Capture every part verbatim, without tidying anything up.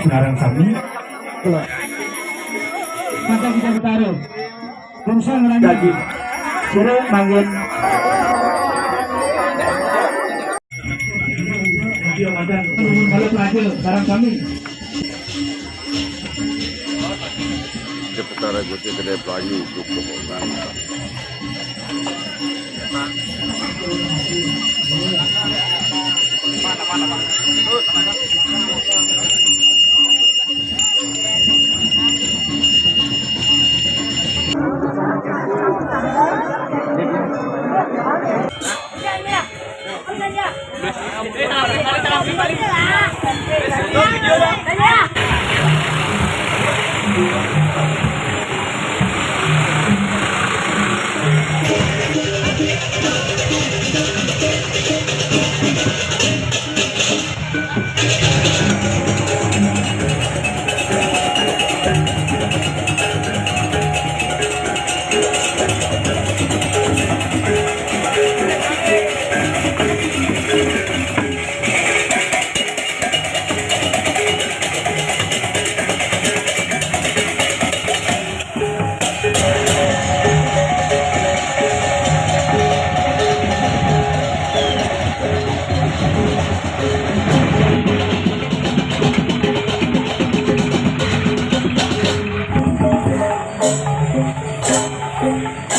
Sekarang kami mata kita bertaruh. Bungsu ngelanjut. Jadi, suruh manggil. Ayo, Madan, kalau terakhir, sekarang kami. Dia putar lagu tu, kedai Pelangi, cukup orang.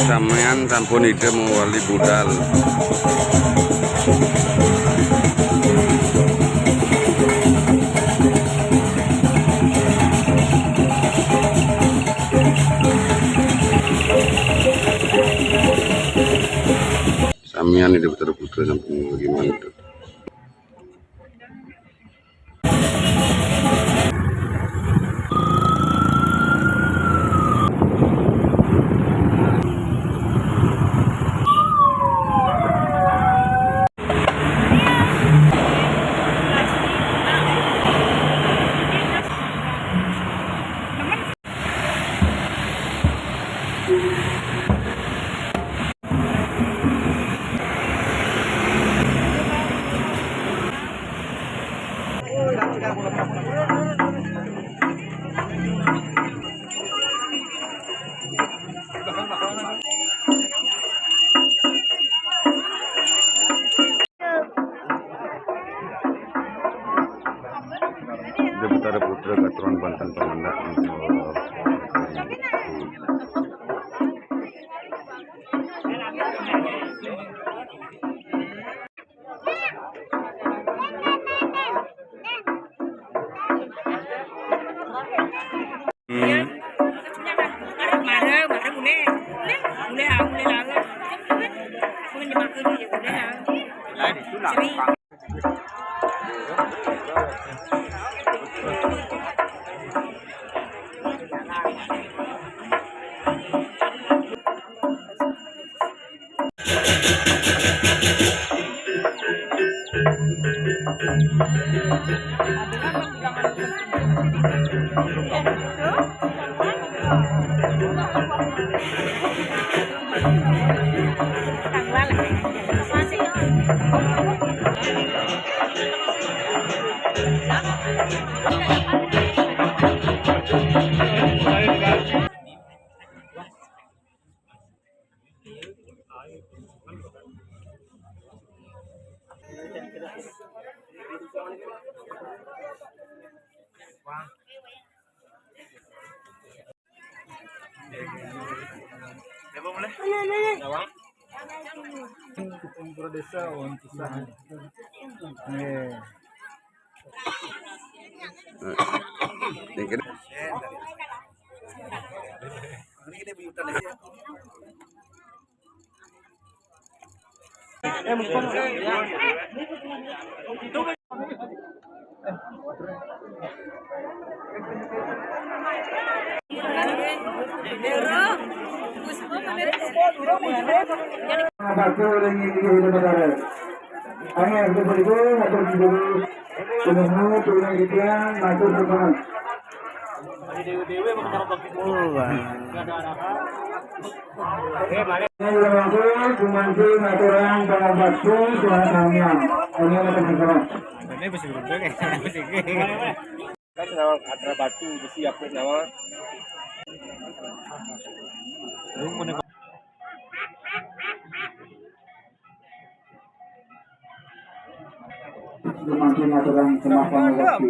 Sampeyan sampun ida mewali budal. Samian itu putra-putra sampun gimana itu? Putra-putra katurunan Banten Pamendak. Hmm. Mara, mara mulai. Mulai, ah, mulai lalat. Mulai nyemak ke dia, mulai, ah. Seri. Kepala desa, orang susah. Iya. Yang kena. Satu lagi di negara. Angin, betul-betul, betul-betul. Penemu, penemu, ikhtiar, masuk ke sana. Oh, wah. Ini udah masuk, cuma sih ngaturang sama batu, suara tamiang. Ini ada sekarang. Ini bisa berubah kan? Kan nama ada batu, besi apa nama? Semakin aturan semakin waktu.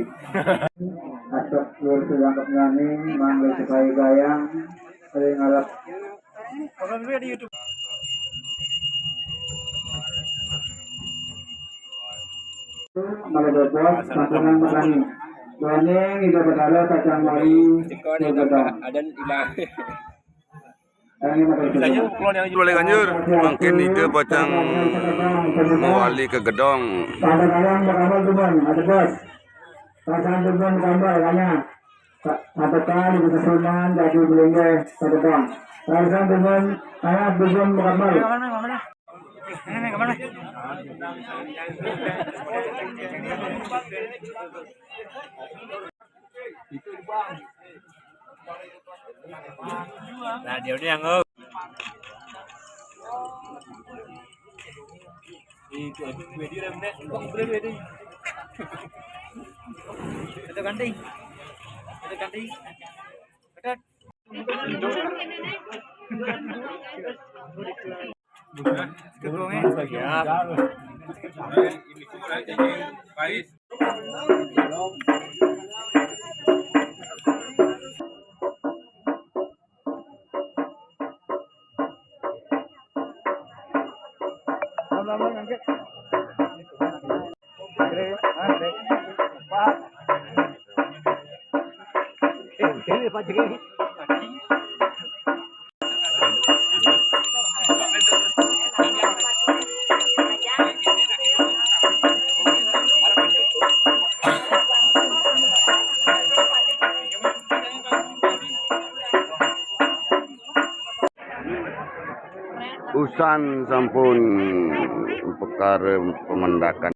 Atas luar sedangkap nyaning, mangga supaya gayang, sering ngarap. Malah berbuat, sampungan petani. Gandeng, ida berkala, kacang mari, Tiko ni gedang. Ada hilang. Boleh ganjur, mangkin ida pacang mawali ka gedong. Pada kalian beramal dulu, ada bos. Pasangan dulu gambar, kanya. Apa kali kesusunan, jadi belengge, pada bang. Pasangan dulu, anak dulu beramal. Nah, dia udah yang, oh. Itu, itu, itu, itu, itu. Itu ganti. Itu ganti. Itu. Usan sampun pekara pemendakan.